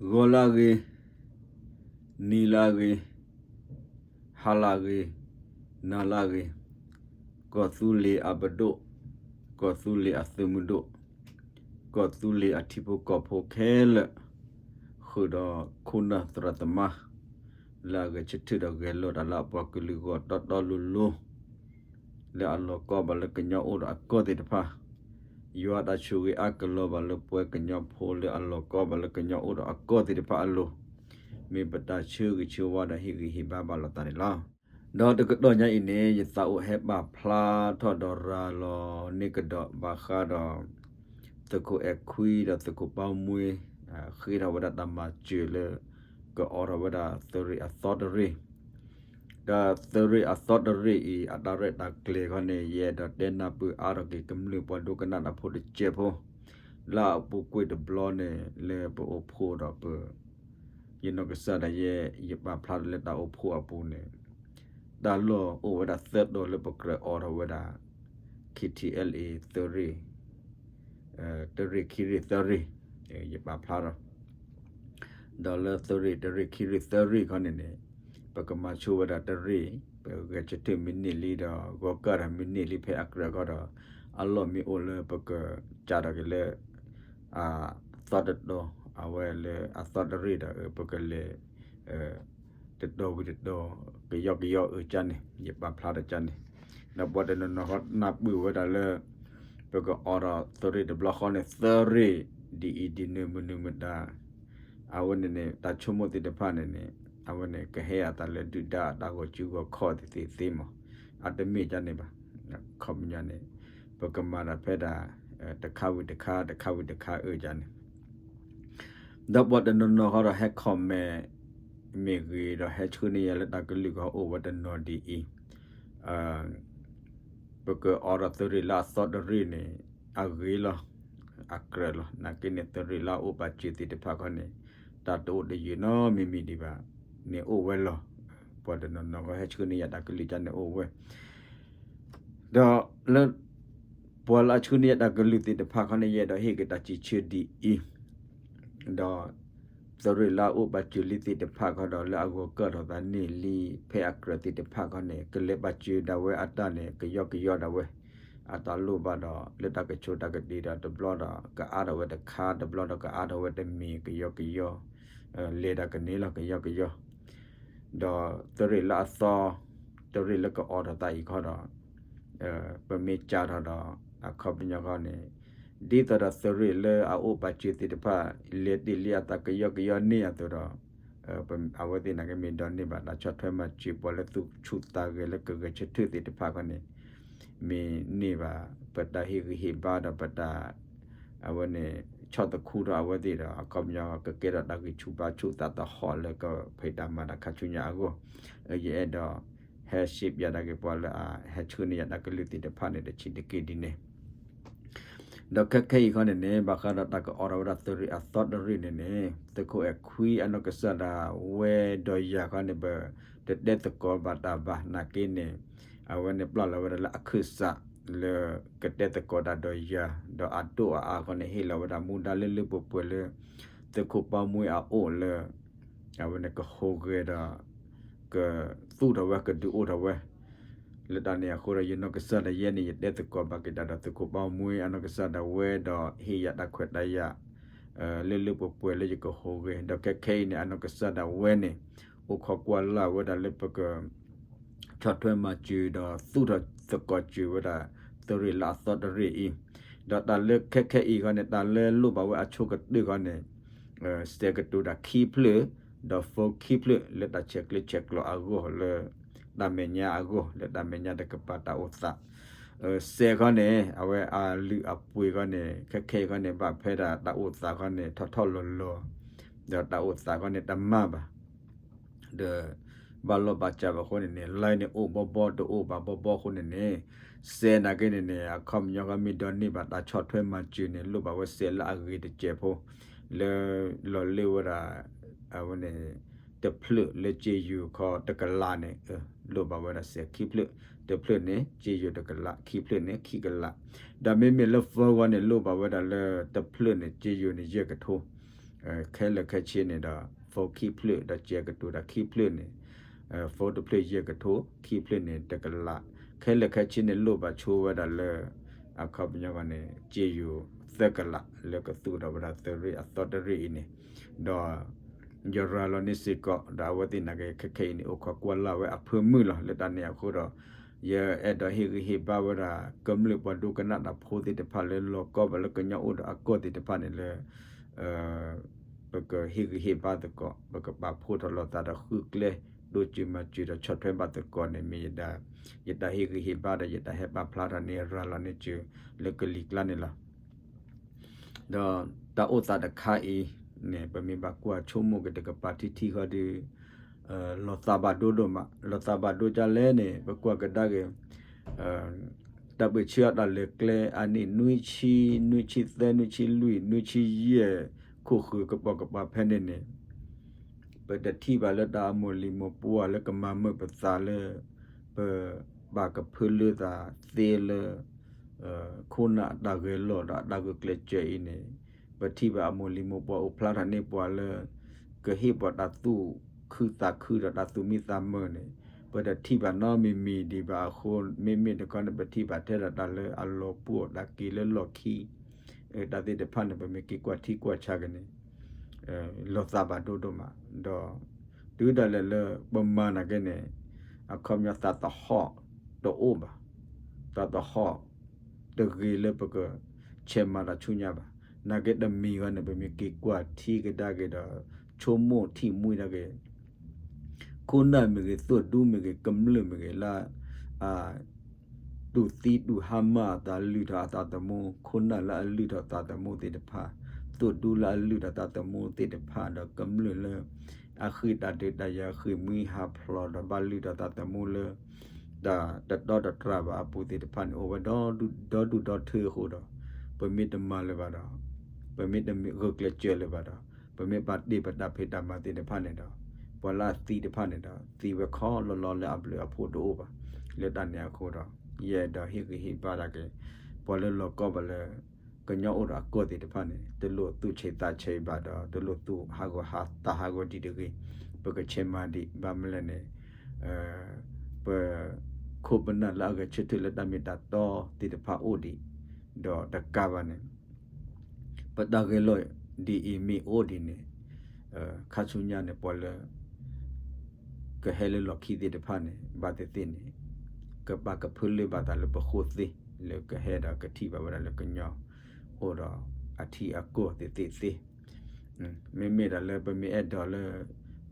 ဂီၤလၢအဂ့ၤ, နံၤလၢအဂ့ၤ, ဟါလၢအဂ့ၤ, နၤလၢအဂ့ၤ, ကီၢ်သူလ့ၤအပဒိၣ်, ကီၢ်သူလ့ၤအသုးမုၢ်ဒိၣ်, ကီၢ်သူလ့ၤအထံဖိကီၢ်ဖိခဲလၢာ်, ဃုာ်ဒီးခိၣ်နၢ်သရၣ်သမါ လၢအဂဲၤဆၢထၢၣ်ဒီးဂဲၤလိာ်တၢ်လၢအပှၤကလုာ်ဂီၢ်တီတီလိၤလိၤ လၢအလီၤကီဘၣ်လၢကညီအိၣ်ဒီးအကီၢ်သ့ၣ်တဖၣ်, ယွၤတၢ်ဆိၣ်ဂ့ၤအါကလီၤဘၣ်လၢပှၤကညီဖိလၢအလီၤကီဘၣ်လၢကညီအိၣ်ဒီးအကီၢ်သ့ၣ်တဖၣ်အလိၤ, မ့ၢ်ပတၢ်ဆၢဂ့ၤဆၢဝါဒီးဟ့ၣ်ဂံၢ်ဟ့ၣ်ဘါဘၣ်လိာ်သးန့ၣ်လီၤ. ဒီးတကတီၢ်ညါအံၤန့ၣ် ယသးအိၣ်ဟဲပာ်ဖျါထီၣ်ဒီးရၤလီၤန့ၢ်ကဒီးဘၣ်ဃးဒီး သုးခိၣ်အဲၣ်ခွံဒီးသုးခိၣ်ပၢ်မှံ ဃ့ထီၣ်ဝဲဒၣ်တၢ်မၤစၢၤလၢ ကအိးထီၣ်ဝဲဒၣ်သုးရ့ၣ်အသီတရ့ၣ် ဒီးသုးရ့ၣ်အသီတရ့ၣ်အံၤ အတၢ်ရဲၣ်တၢ်ကျဲၤခီန့ၣ် ယအဲၣ်ဒိးတဲနၢ်ပၢၢ်အါထီၣ်က့ၤကမျၢၢ်ပှၤဒိကနၣ်တၢ်ဖိတစဲးဖိ, လၢအပူၤကွံာ်တဘျီန့ၣ် လၢပအိၣ်ဖှိၣ်ဒီးပ ယနီၢ်ကစၢ်ဒၣ်ယဲ ယပာ်ဖျါထီၣ်လၢတၢ်အိၣ်ဖှိၣ်အပူၤန့ၣ် တၢ်လီၢ်အိၣ်ဝဲဒၣ်သၢတီၤလၢပကြၢးအိးထီၣ်ဝဲဒၣ် ခ့ထံအဲလ်အ့ သုးရ့ၣ် တရ့ၣ်ခံရ့ၣ်သၢရ့ၣ် ယပာ်ဖျါထီၣ် ဒီးလၢသုးရ့ၣ်တရ့ၣ်ခံရ့ၣ်သၢရ့ၣ်ခီန့ၣ်န့ၣ် ပကမၤဆိဝဲဒၣ်တရ့ၣ် ပဂဲၤဆၢထၢၣ်မ့ၢ်န့ၢ်လံဒီး ဂီၤကၢ်ဒီးမ့ၢ်န့ၢ်လံဖဲအကြၢးခီဒီး အလီၢ်မ့ၢ်အိၣ်လၢပကစးထီၣ်က့ၤလၢ အသီတတီၤ အဝဲလၢအသီတရ့ၣ်ဒီး ပကလဲၤ တတီၤဝံၤတတီၤ ကယီကယီအၢကၠါန့ၣ် ယပာ်ဖျါထီၣ်ကၠါန့ၣ် ဒီးပှၤတနီၤနီၤဃီနၢ်ပၢၢ်ဝဲဒၣ်လၢ ပကအိးထီၣ်သုးရ့ၣ်တဘျီဃီန့ၣ် သုးရ့ၣ်ဒ်အံၤဒ်နုၤမနုၤမတၤ အဝဲန့ၣ်န့ၣ် တၢ်ဆိကမိၣ်သ့ၣ်တဖၣ်န့ၣ်န့ၣ် အဝဲန့ၣ်ကဟဲအသးလၢဒုၣ်ဒါအတၢ်ဂီၤစုဂီၤခီၣ်သ့ၣ်သ့ၣ်မး အတမ့ၢ်ကၠါန့ၣ်ဘၣ် ခီပညီန့ၣ် ပကမၤတၢ်ဖဲဒၣ် တခါဝံၤတခါ တခါဝံၤတခါအၢကၠါန့ၣ် ဒီးပှၤတနီၤနီၤဃီဒီးဟဲ comment မ့ၢ်ဂ့ၤဒီးဟဲဆှၢန့ၢ်ယၤလၢတၢ်ကလုၢ်ကဟီအိၣ်ဝဲတနီၤဒ်အံၤ ပကအိးထီၣ်သုးရ့ၣ်လၢအသီတရ့ၣ်န့ၣ် အဂ့ၤလီၤ အကြၢးလီၤ နာ်က့န့ၣ် သုးရ့ၣ်လၢအအိၣ်ပာ်စၢၤသ့ၣ်တဖၣ်ခီန့ၣ် တၢ်တအိၣ်တယၢၤနီတမံၤမံၤဒံးဘၣ် န့ၣ်အိၣ်ဝဲလီၤ ပှၤတနီၤနီၤဃီဟဲဆှၢန့ၢ်ယၤတၢ်ကလုၢ်ကၠါန့ၣ်အိၣ်ဝဲ ဒီးလၢ ပှၤလၢအဆှၢန့ၢ်ယၤတၢ်ကလုၢ်သ့ၣ်တဖၣ်ခီန့ၣ် ယအဲၣ်ဒိးဟ့ၣ်က့ၤတၢ်စံးဆၢဒ်အံၤ ဒီး သုးရ့ၣ်လၢအအိၣ်ပာ်စၢၤလံသ့ၣ်တဖၣ်ခီဒီး လၢအဂီၤကၢ်ထီၣ်သးန့ၢ်လံ ဖဲအကြၢးသ့ၣ်တဖၣ်ခီန့ၣ် ကလဲၤပာ်စၢၤဒၣ်ဝဲအတၢ်န့ၣ် ကယီကယီဒၣ်ဝဲ အတၢ်လိၣ်ဘၣ်ဒီး လၢတၢ်ကဆိၣ်တၢ်ကတ့ၢ်ဒီးတဘျီဒီး ကအါထီၣ်ဝဲတခါ တဘျီဒီးကအါထီၣ်ဝဲတမံၤ ကယီကယီ လဲၤတၢ်ကန့ၢ်လီၤ ကယီကယီ ဒီးသုးရ့ၣ်လၢအသီ သုးရ့ၣ်လၢကအိးထီၣ်သးအံၤခီဒီး ပမ့ၢ်ကးထီၣ်ဒီး အခီပညီခီန့ၣ် ဒ်သိးဒီးသုးရ့ၣ်လၢအအိၣ်ပာ်စၢၤသ့ၣ်တဖၣ် လဲၤတ့ၢ်လံအသးကယီကယီန့ၢ်အသိးဒီး အဝဲသ့ၣ်နာ်က့မ့ၢ်ဒိးန့ၢ်ဘၣ်တၢ်ဆီၣ်ထွဲမၤစၢၤပှၤလၢသူၣ်ဆူၣ်သးဂဲၤလၢကဂဲၤဆၢထၢၣ်သ့ၣ်တဖၣ်ခီန့ၣ် မ့ၢ်န့ၢ်ဘၣ် ပတၢ်ဟ့ၣ်ဂံၢ်ဟ့ၣ်ဘါဒီးပတၢ် အဝဲန့ၣ် ဆီၣ်သခူထီၣ်အဝဲသ့ၣ်ဒီး အခီပညီကကဲထီၣ်တၢ်ဂံၢ်ဆူၣ်ဘါဆူၣ်သးသဟီၣ်လၢကဖံးတၢ်မၤတၢ်ခါဆူညါအဂီၢ် ယအဲၣ်ဒိး ဟဲရှဲပၠးတၢ်က့ၤပှၤလၢအဟဲဆှၢန့ၢ်ယၤတၢ်ကလုၢ်သ့ၣ်တဖၣ်န့ၣ် တဆံးတက့ၢ်ဒ်န့ၣ် ဒီးခဲခဲအံၤခီန့ၣ်န့ၣ် ဘၣ်ဃးဒီးတၢ်ကအိးထီၣ်ဝဲဒၣ်သုးရ့ၣ်အသီတရ့ၣ်န့ၣ်န့ၣ် သုးခိၣ်အဲၣ်ခွံအနီၢ်ကစၢ်ဒၣ်ဝဲဒီးယၤခီန့ၣ် ပတတဲသကိးဘၣ်တၢ်ဘၣ်နာ်က့န့ၣ် အဝဲန့ၣ်ပျၢ်လီၤဝဲဒၣ်လၢအခၢၣ်စး လၢကတဲသကိးတၢ်ဒီးယၤ ဒီးအဒိၣ်အအါခီန့ၣ် ဟ့ၣ်လီၤဝဲဒၣ်မူဒါလၢလၢပှဲၤပှဲၤလၢ သုးခိၣ်ပၢ်မှံအအိၣ်လၢ အဝဲန့ၣ်ကဟူးဂဲၤဒီး ကသူၣ်ထီၣ်ဝဲ ကဒုးအိၣ်ထီၣ်ဝဲ လၢတၢ်န့ၣ်အဃိဒီး ယနီၢ်ကစၢ်ဒၣ်ယဲန့ၣ် ယတဲသကိးဘၣ်က့ၤတၢ်ဒီးသုးခိၣ်ပၢ်မှံအနီၢ်ကစၢ်ဒၣ်ဝဲဒီး ဟ့ၣ်ယၤတၢ်ခွဲးတၢ်ယာ် လၢလၢပှဲၤပှဲၤလၢယကဟူးဂဲၤ ဒီးခဲခဲအံၤန့ၣ် အနီၢ်ကစၢ်ဒၣ်ဝဲန့ၣ် အိၣ်ခိးကွၢ်လၢ်ဝဲဒၣ်လၢပက ဆီၣ်ထွဲမၤစၢၤဒီးသူၣ်ထီၣ်သကိးစၢၤဝဲဒၣ် သုးရ့ၣ်လၢအသီတရ့ၣ်အံၤ, ဒီးတၢ်လၢခဲခဲအံၤခီန့ၣ် တၢ်လၢလိၣ်ဘၣ်ဝဲအဆိကတၢၢ်ခီန့ၣ် စဲးကတိၤတၢ်ခံဖျၢၣ် ဒီး phone ခံဖျၢၣ် လၢတၢ်ဆဲးကျၢဆဲးကျိးအဂီၢ်လၢ တၢ်မဲာ်ညါအဂီၢ် လၢတၢ်မဲာ်ညါတကပၤတၢ်အိၣ်သး စဲးခီန့ၣ် အဝဲအလုၢ်အပှ့ၤခီန့ၣ် ခဲခဲအံၤခီန့ၣ် ဘၣ်ဖဲဒၣ်တၢ်အိၣ်သးခီန့ၣ် ထီၣ်ထီၣ်လီၤလီၤ, ဒီးတၢ်အိၣ်သးခီန့ၣ်တမၢ်ဘၣ် ဒီး ဘၣ်လီၢ်ဘၣ်စးဘၣ်အဃိန့ၣ်န့ၣ် line န့ၣ်အိၣ်ဘီဘီတအိၣ်ဘၣ်ဘီဘီအဃိန့ၣ်န့ၣ် စဲးနာ်က့န့ၣ်န့ၣ် အခီပညီခီမ့ၢ်ဒိးန့ၢ်ဘၣ်တၢ်ဆီၣ်ထွဲမၤစၢၤန့ၣ် လိၣ်ဘၣ်ဝဲစဲးလၢအဂ့ၤတစဲးဖိ လၢလီၤလၢဝဲဒၣ် အဝဲန့ၣ် တဖျၢၣ်လၢကၠ့ယိၤခီတကလးန့ၣ် လိၣ်ဘၣ်ဝဲဒၣ်စဲးခံဖျၢၣ် တဖျၢၣ်န့ၣ် ကၠ့ယိၤတကလး ခံဖျၢၣ်န့ၣ် ခံကလး, ဒီးမ့မ့ၢ်လၢ phone ဂီၢ်န့ၣ် လိၣ်ဘၣ်ဝဲဒၣ်လၢတဖျၢၣ်န့ၣ် ကၠ့ယိၤန့ၣ် ယဲၢ်ကထိ ခဲလၢာ်ခဲဆ့န့ၣ်ဒီး phone ခံဖျၢၣ် ဒီးစဲးကတိၤတၢ်ခံဖျၢၣ်န့ၣ် phone တဖျၢၣ်ယဲၢ်ကထိ ခံဖျၢၣ်န့ၣ် တကလး ခဲလၢာ်ခဲဆ့န့ၣ် လိၣ်ဘၣ်ဆိဝဲဒၣ်လၢ အခီပညီန့ၣ် စ့ယိၤသၢကလး လၢကသူၣ်ထီၣ်ဝဲဒၣ်သုးရ့ၣ်အသီတရ့ၣ်အံၤန့ၣ် ဒီး ယရၤလီၤန့ၢ်စ့ၢ်ကီး ဒီးအဝဲသ့ၣ်နာ်က့ ခဲခဲအံၤန့ၣ် အိၣ်ခိးကွၢ်လၢ်ဝဲအဖၢမုၢ်လီၤ. လၢတၢ်န့ၣ်အဃိဒီး ယအဲၣ်ဒိးဟ့ၣ်ဂံၢ်ဟ့ၣ်ဘါဝဲဒၣ် ကမျၢၢ်ပှၤဒိကနၣ်တၢ်ဖိသ့ၣ်တဖၣ်လၢ လီၤကီဘၣ်လၢကညီအိၣ်ဒီးအကီၢ်သ့ၣ်တဖၣ်န့ၣ်လၢ ပကဟ့ၣ်ဂံၢ်ဟ့ၣ်ဘါသကိး ပကပာ်ဖှိၣ်ထီၣ်လိာ်သးဒီးဃုကျဲ ဒိၣ်စၢၤမၤစၢၤဒီးဆီၣ်ထွဲဘၣ်သကိးန့ၣ် မ့ၢ်ယတၢ်ဟ့ၣ်ဂံၢ်ဟ့ၣ်ဘါဒီးယတၢ်ဟဲပာ်ဖျါထီၣ်န့ၣ် ရၤလီၤန့ၢ်စ့ၢ်လၢကလံၤကျါန့ၣ်လီၤ. ဒီးတၢ်အိၣ်သးတခါအံၤန့ၣ် ပမ့ၢ်ဘၣ်ကွၢ်ဆိကမိၣ်က့ၤတကပၤထံထံဃီဒီး လီၤသးဘၣ်ဒိဒိၣ်မး လီၤသးဘၣ်ဒိဒ်လဲၣ်န့ၣ် ပကွၢ်ကဒါက့ၤ တၢ်ပၢၢ်ဆၢအတၢ်လဲၤကျဲအနံၣ် နွံဆံ နွံဆံသၢ နွံဆံလွံၢ် နွံဆံယဲၢ် ခိၣ်ဃၢၤကပိာ်ကပၤဖဲန့ၣ်န့ၣ် ပတထံၣ်ဘၣ်လၢတၢ်အမိၢ်လံၤမိၢ်ပှၢ်လၢကမၤမုာ်ပသးလၢ ပဘၣ်ကဖၢလၢသးသ့လၢ ခိၣ်နၢ်အတၢ်ဂဲၤလိာ်ဒီးအတၢ်ဂုာ်ကျဲးစၢးအံၤန့ၣ် ပထံၣ်ဘၣ်အမိၢ်လံၤမိၢ်ပှၢ်အိၣ်ဖျါထီၣ်န့ၢ်ပှၤလၢ ကဟ့ၣ်ပှၤတၢ်သူၣ်ခုသးခုဒီးတၢ်သူၣ်မံသးမုာ်န့ၣ် ပတထံၣ်ဘၣ်နီတမံၤမံၤဒံးဘၣ်အဃိ မ့မ့ၢ်တခီန့ၣ် ပထံၣ်ဘၣ်ထဲဒၣ်တၢ်လၢအလီၤပှီၢ်တၢ်က့ၤလၢလီၢ်ခံ တၢ်သ့ၣ်တဖၣ်န့ၣ် ပမ့ၢ်က့ၤကွၢ်ထံကွၢ်ဆးက့ၤန့ၣ် လီၤသးဘၣ်ဒိဒိၣ်မး ဒီး တုၤဒၣ်လဲာ်လၢပမၤနာ်က့န့ၣ် အခီပညီသးသဟီၣ်တအိၣ်ဘၣ်, သးသဟီၣ်တဂ့ၤလၢပကဆဲးမၤတၢ်ဆူညါဘၣ်. နာ်က့တမံၤဂီၢ်န့ၣ် ပမ့ၢ်က့ၤကွၢ်ထံကဒါက့ၤဒီး ဆိကမိၣ်ထံၣ်မှံဒၣ်က့ၤ ခိၣ်နၢ်မ့ၢ်ဂ့ၤ သိၣ်ဒူမ့ၢ်ဂ့ၤ ကမျၢၢ်မ့ၢ်ဂ့ၤလၢ အ တူၢ်သံတူၢ်ဟါမၢ်အသးလုၢ်ထီၣ်အသးသမူ ခိၣ်နၢ်လၢအလုၢ်ထီၣ်သးသမူသ့ၣ်တဖၣ် သိၣ်ဒူလၢအလုၢ်ထီၣ်သးသမူသ့ၣ်တဖၣ်ဒီးကမျၢၢ်လၢ အဃံးတၢ်ဒုးတၢ်ယၤဃ့ၢ်မှံဟးဖျိးဒီးဘၣ်လုၢ်ထီၣ်သးသမူလၢ တၢ်တတီတတြၢ်ဘၣ်အပူၤသ့ၣ်တဖၣ်န့ၣ် အိၣ်ဝဲဒီဒူၣ်ဒီထၢအဃိဒီး ပမ့ၢ်တမၤလၢၤဘၣ်ဒီး ပမ့ၢ်တဂုာ်ကျဲးစၢးလၢၤဘၣ်ဒီး ပမ့ၢ်ပာ်တ့ၢ်ပတၢ်ဖံးတၢ်မၤသ့ၣ်တဖၣ်န့ၣ်ဒီး ပှၤလၢအသံတဖၣ်န့ၣ်ဒီး သံဝဲခီလီၤလီၤလၢအဘျုးအဖှိၣ်တအိၣ်ဘၣ်. လၢတၢ်န့ၣ်အဃိဒီး ယအဲၣ်ဒိးဟ့ၣ်ဂံၢ်ဟ့ၣ်ဘါဒၣ်က့ၤ ပှၤလၢလီၤကီဘၣ်လၢ ကညီအိၣ်ဒီးအကီၢ်သ့ၣ်တဖၣ်န့ၣ် တလိၣ်သူၣ်ဆံးသးဆံးဘၣ်ဒီး တလိၣ်သူၣ်ဟးဂီၤဟးသးဟးဂီၤဒံးတဂ့ၤ, ပကဆဲးမၤဒံး ဘၣ်မနုၤလဲၣ်န့ၣ် ပခိၣ်ပနၢ်လၢအဂဲၤဆၢထၢၣ်လၢတၢ်မ့ၢ်တၢ်တီသ့ၣ်တဖၣ်အိၣ်ဒံး ဒီးတကးဘၣ်န့ၣ် ပတၢ်ဂဲၤလိာ်ဒ်အံၤမ့ၢ်အိၣ်ဒံးန့ၣ် ခါဆူညါန့ၣ် ပှၤလၢ ကဟဲလၢလီၢ်ခံသ့ၣ်တဖၣ်န့ၣ် ဘၣ်သ့ၣ်သ့ၣ်န့ၣ် ကဘၣ်ကဖၢလၢဘၣ်သးလၢပဃိသ့ လၢကဟဲဒီးကထံၣ်ဘၣ်ဝဲဒၣ်လၢကညီအိၣ်ဒီးအထံအကီၢ်သ့ၣ်သ့ၣ်သ့ မ့မ့ၢ်ဒၣ်လၢပမ့ၢ်အဲၣ်ဒိးလၢ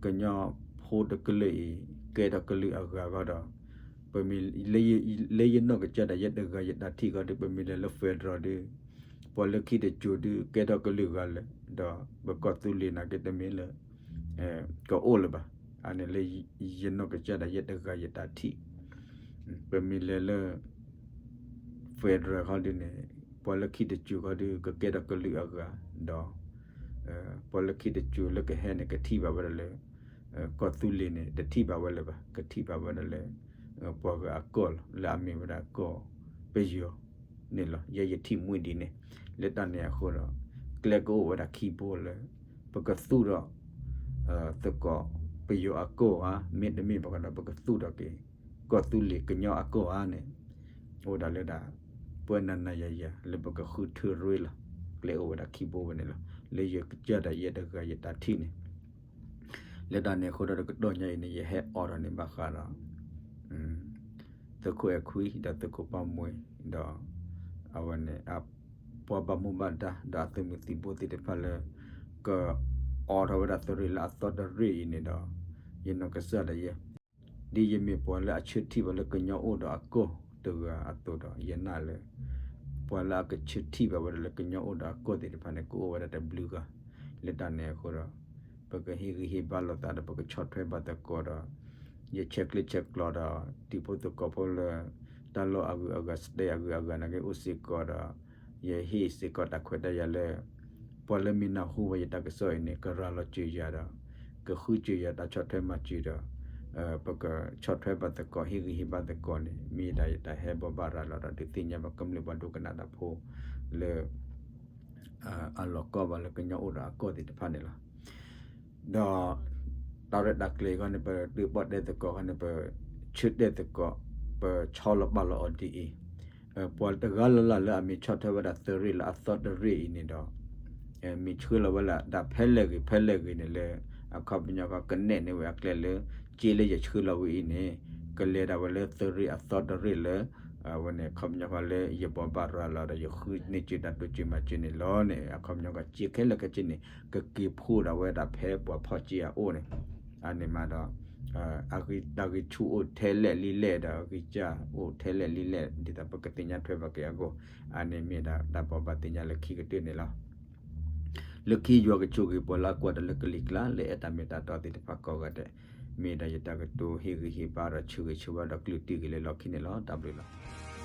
ကညီဖိတကလုာ်အံၤ ကဲထီၣ်ကလုာ်အဂၤဃီဒီး ပမ့ၢ် လၢယနီၢ်ကစၢ်ဒၣ်ယဲတဂၤယတၢ်ထံၣ်ဃီဒီး ပမ့ၢ်လဲၤလၢ federal ဒီး ပှၤလၢခံတစိၤဒီး ကဲထီၣ်ကလုာ်ဂၤလၢာ် ဒီးပကီၢ်သူလ့ၤနာ်က့တမ့ၢ်လၢ ကအိၣ်လၢၤဘၣ်. အန့ၣ်လၢယနီၢ်ကစၢ်ဒၣ်ယဲတဂၤယတၢ်ထံၣ် ပမ့ၢ်လဲၤလၢ federal ခီဒုန့ၣ် ပှၤလၢခံတစိၤခီဒု ကကဲထီၣ်ကလုာ်အဂၤ ဒီး ပှၤလၢခံတစိၤလၢကဟဲန့ၣ် ကထံၣ်ဘၣ်ဝဲဒၣ်လၢ ကီၢ်သူလ့ၤန့ၣ် တထံၣ်ဘၣ်ဝဲလၢၤဘၣ်, ကထံၣ်ဘၣ်ဝဲဒၣ်လၢ ပှၤဂၤအကီၢ်လီၤ လၢအမ့ၢ်ဝဲဒၣ်ကီၢ်ပယီၤန့ၣ်လီၤ. ယဲယထံၣ်မှံဒ်န့ၣ် လၢတၢ်န့ၣ်အဃိဒီး ကျဲကအိၣ်ဝဲဒၣ်ခံဘိလၢ ပကသူၣ်ထီၣ် သကိးပယီၤအကီၢ်ဧါ မ့တမ့ၢ်ဘၣ်ဃီဒီး ပကသူၣ်ထီၣ်က့ၤ ကီၢ်သူလ့ၤကညီအကီၢ်ဧါန့ၣ် အိၣ်ဒၣ်လၢဒၣ် ပှၤနၤနၤယၤယၤ လၢပကဃုထၢရ့လီၤ. ကျဲအိၣ်ဝဲဒၣ်ခံဘိဝဲန့ၣ်လီၤ. လၢယကစၢ်ဒၣ်ယဲတဂၤယတၢ်ထံၣ်န့ၣ် လၢတၢ်န့ၣ်အဃိဒီးတကတီၢ်ညါအံၤန့ၣ် ယဟဲအိးထီၣ်န့ၢ်ဘၣ်ဃးဒီး သုးခိၣ်အဲၣ်ခွံ ဒီးသုးခိၣ်ပၢ်မှဲ ဒီး အဝဲန့ၣ် ပှၤဘၣ်မူဘၣ်ဒါ ဒီးအသုးမုၢ်သံၣ်ဘိသ့ၣ်တဖၣ်လၢ ကအိးထီၣ်ဝဲဒၣ်သုးရ့ၣ်လၢအသီတရ့ၣ်အံၤန့ၣ်ဒီး ယနီၢ်ကစၢ်ဒၣ်ယဲ ဒ်ယမ့ၢ်ပှၤလၢအဆၢထံၣ်ဘၣ်လၢကညီအိၣ်ဒီးအကီၢ်တဂၤအသိးဒီး ယနာ်လၢ ပှၤလၢအကဆၢထံၣ်ဘၣ်ဝဲဒၣ်လၢကညီအိၣ်ဒီးအကီၢ်သ့ၣ်တဖၣ်န့ၣ် ကအိၣ်ဝဲဒၣ်တဘျုးဂၤ လၢတၢ်န့ၣ်အဃိဒီး ပကဟ့ၣ်ဂံၢ်ဟ့ၣ်ဘါလိာ်သးဒီး ပကဆီၣ်ထွဲဘၣ်သကိးဒီး ယဆဲးကျၢဆဲးကျိးဒီး တံၤဖိသကိးဖိလၢ တၢ်လီၢ်အဂုၤအဂၤ state အဂုၤအဂၤနာ်က့အိၣ်စ့ၢ်ကီးဒီး ယဟ့ၣ်စ့ၢ်ကီးတၢ်ခွဲးတၢ်ယာ်လၢ ပှၤလၢမ့ၢ်နၢ်ဟူဝဲယတၢ်ကစီၣ်အံၤန့ၣ် ကရၤလီၤစၢၤယၤဒီး ကဃုစၢၤယၤတၢ်ဆီၣ်ထွဲမၤစၢၤဒီး ပကဆီၣ်ထွဲဘၣ်သကိး ဟ့ၣ်ဂံၢ်ဟ့ၣ်ဘါသကိးန့ၣ် မ့ၢ်ဒၣ်ယတၢ်ဟဲဘိးဘၣ်ရၤလီၤဒီး ဒုးသ့ၣ်ညါဘၣ်ကမျၢၢ်ပှၤဒိကနၣ်တၢ်ဖိလၢ အလီၤကီၢ်ဘၣ်လၢကညီအိၣ်ဒီးအကီၢ်သ့ၣ်တဖၣ်န့ၣ်လီၤ. ဒီးတၢ်ရဲၣ်တၢ်ကျဲၤအဂီၢ်န့ၣ် ပဒုးပီၣ်တဲသကိးအဂီၢ်န့ၣ် ပဆၢတဲာ်သကိး, ပဆီလီၤပာ်လီၤအီၤဒ်အံၤ, ပှၤတဂၤလၢ်လၢ်လၢအမ့ၢ်ဆီၣ်ထွဲဝဲဒၣ်သုးရ့ၣ်လၢအသီတရ့ၣ်အံၤန့ၣ်ဒီး မ့ၢ်ဆှၢလီၤဝဲဒၣ်တၢ်ဖဲလဲၣ်ဂ့ၤဖဲလဲၣ်ဂ့ၤန့ၣ်လၢ အခီပညီကနဲၣ်န့ၢ်ဝဲအကျဲလၢ စ့လၢယဆှၢလီၤဝဲအံၤန့ၣ် ကလဲၤဒၣ်ဝဲလၢသုးရ့ၣ်အသီတရ့ၣ်လၢ အဝဲန့ၣ် အခီပညီလၢယဘိးဘၣ်ရၤလီၤဒီး ယဃုန့ၢ်စ့တၢ်တိစၢၤမၤစၢၤန့ၣ်လီၤန့ၣ် အခီပညီကစ့ခဲလၢာ်ခဲဆ့န့ၣ် ကက့ၤဖှိၣ်ဒၣ်ဝဲဒၣ်ဖဲပှၤဖီၣ်စ့အအိၣ်န့ၣ် အန့ၣ်မးဒီး တၢ်ဂံၢ်ဆူၣ်အိၣ်ထဲလဲၣ်လံလဲၣ်ဒီး အဂံၢ်စၢ်အိၣ်ထဲလဲၣ်လံလဲၣ် ဒ်သိးပကသ့ၣ်ညါထွဲဘၣ်က့ၤအဂီၢ် အန့ၣ်မ့ၢ်ဒၣ်တၢ်ဘိးဘၣ်သ့ၣ်ညါလၢခံကတၢၢ်န့ၣ်လီၤ. လၢခံယွၤကဆိၣ်ဂ့ၤပှၤလၢအကွၢ်တၢ်လၢကလံၤကျါ လၢအဲၣ်တၢ်မ့ၢ်တၢ်တီသ့ၣ်တဖၣ်ကိးဂၤဒဲး, မ့ၢ်ဒၣ်ယတၢ်ကတိၤဟ့ၣ်ဂံၢ်ဟ့ၣ်ဘါဒီးဆၢဂ့ၤဆၢဝါဒီးကလုၢ်တံၢ်ဂ့ၤလၢလီၢ်ခံန့ၣ်လီၤ. တၢ်ဘျုးလီၤ.